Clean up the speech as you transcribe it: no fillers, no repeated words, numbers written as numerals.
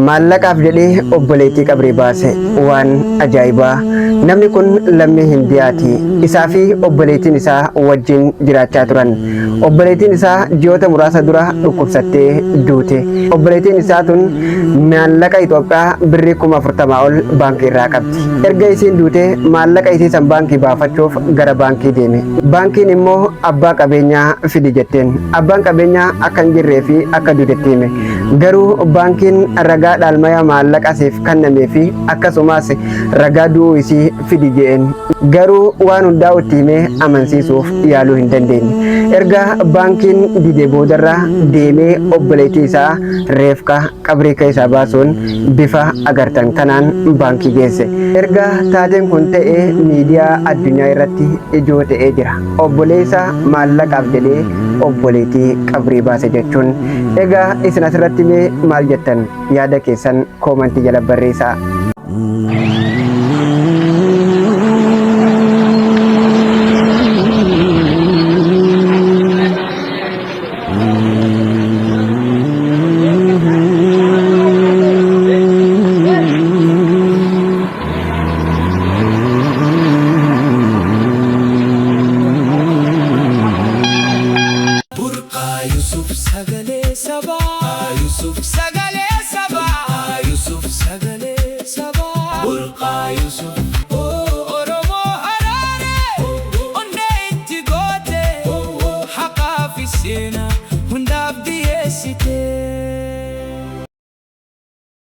Maallaqaaf jedhee obboleettii qabrii baase. Waan ajaa'ibaa! Namni kun lammii Hindiyaati. Isaa fi obboleettiin isaa wajjin jiraachaa turan. Obboleettiin isaa ji'oota muraasa dura dhukkubsattee duute. Obboleettiin isaa tun maallaqa Itoophiyaa birrii 40,000 ol baankii irraa qabdi. Erga isiin duutee maallaqa isii san baankii baafachuuf gara baankii deeme. Baankiin immoo abbaa qabeenyaa fidi jetteen. Abbaan qabeenyaa akka hin jirree fi akka duute itti hime. Garuu baankiin ragaa dhaalmaya maallaqa siif kannamee fi akkasumaas ragaa du'uu isii fidi je'een. Garuu waan hundaa'u itti himee amansiisuuf yaaluu hin dandeenye. Erga baankiin dide boodarra deemee obboleettii isaa reefka qabrii keessaa baasuun bifa agartan kanaan baankii geesse. Erga taateen kun ta'e miidiyaa addunyaa irratti ijoo ta'ee jira. Obboleessa maallaqaaf jedhee obboleettii qabrii baase jechuun. Egaa isin asirratti mee maal jettan? Yaada keessan koomantii jala barreessaa. Burqaa Yusuf sagalee sabaa. Yusuf sagalee sabaa. Yusuf sagalee sabaa. Burqaa Yusuf. Oromoo haraaree onnee itti goote haqaa fi seenaa hundaaf dhiyeessite.